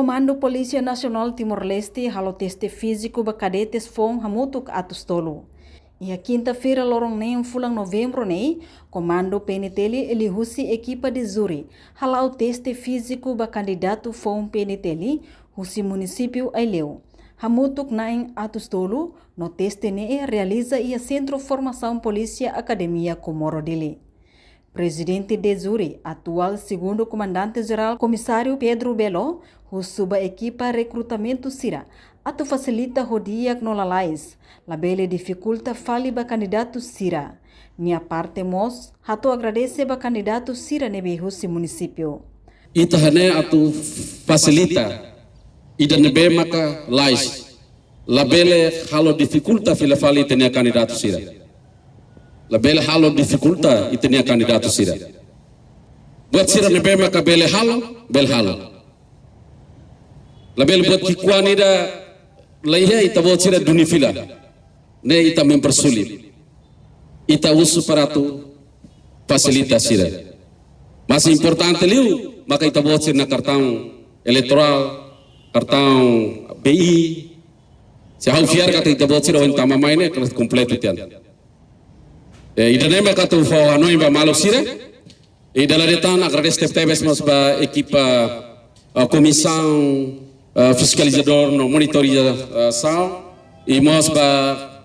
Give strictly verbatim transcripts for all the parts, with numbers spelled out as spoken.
Komandu Polísia Nasionál Timor-Leste halo teste fíziku ba kadetes foun hamutuk atus tolu. Iha kinta-feira loron neen fulan Novembru ne'e, Komandu P N T L liuhusi ekipa de júri hala'o teste fíziku ba kandidatu foun P N T L husi munisípiu Aileu, hamutuk na'in atus tolu, no teste ne'e realiza iha Sentru Formasaun Polísia Akademia Comoro Dili. Prezidente de júri, atuál Segundu Komandante Jerál Komisáriu Pedro Belo, husu ba ekipa rekrutamentu sira atu fasilita ho di'ak no lalais, labele difikulta fali ba kandidatu sira. Nia parte mós hato'o agradese ba kandidatu sira ne'ebé husi munisípiu. Ita hanesan atu fasilita ida ne'ebé maka lais, labele halo difikulta fila fali ita-nia kandidatu sira. Labele halo difikulta ita-nia kandidatu sira. Buat sira ne'ebé maka bele halo, bele halo. Labele buat ki'ikoan ida la iha ita-boot sira duni fila. Ne'e ita mempersulit. Ita husu para atu fasilita sira. Mas importante liu, maka ita-boot sira-nia kartaun eleitorál, kartaun B I, se ha'u fiar katak ita-boot sira ohin tama mai ne'e kompletu tiha ona. Eh, ida-ne'e maka atu fó hanoin ba maluk sira. I dala ida tan agradese tebes mós ba ekipa, ah, Komisaun, ah, Fiskalizadór no Monitorizasaun, i mós ba,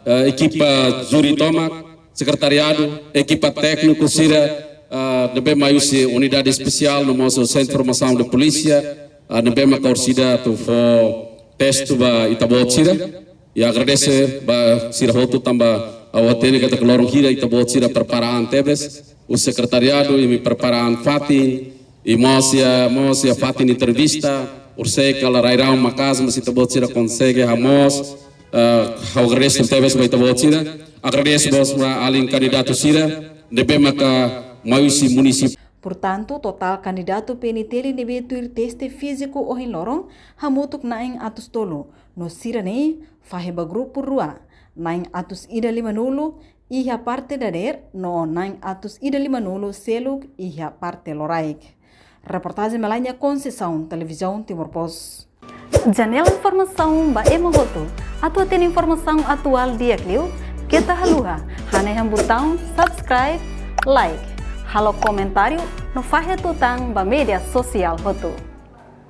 ah, ekipa júri tomak, sekretariadu, ekipa tékniku sira, ah, ne'ebé mai husi Unidade Espesiál no mós Sentru Formasaun de Polísia, ah, ne'ebé maka orsida atu fó teste ba ita-boot sira. I agradese ba sira hotu tanba ha'u hatene katak loron hira ita-boot sira prepara an tebes, husi sekretariadu imi prepara an fatin, i mós iha, mós iha fatin entrevista, orsida kala rai-rahun maka'as, mas ita-boot sira konsege hamoos, eh, ha'u agradese tebes ba ita-boot sira, agradese mós ba alin kandidatu sira ne'ebé maka mai husi munisípiu. Portantu, totál kandidatu P N T L ne'ebé tuir teste fíziku ohin loron hamutuk na'in atus tolu, no sira ne'e fahe ba grupu rua, na'in atus ida limanulu iha parte dadeer, no na'in atus ida limanulu seluk iha parte loraik. Reportajen Melania Conceição, Televizaun Timor Post. Janela informasaun ba ema hotu. Atu hatene informasaun atuál di'ak liu, keta haluha hanehan butaun subscribe, like, halo komentáriu, no fahe tutan ba média sosiál hotu.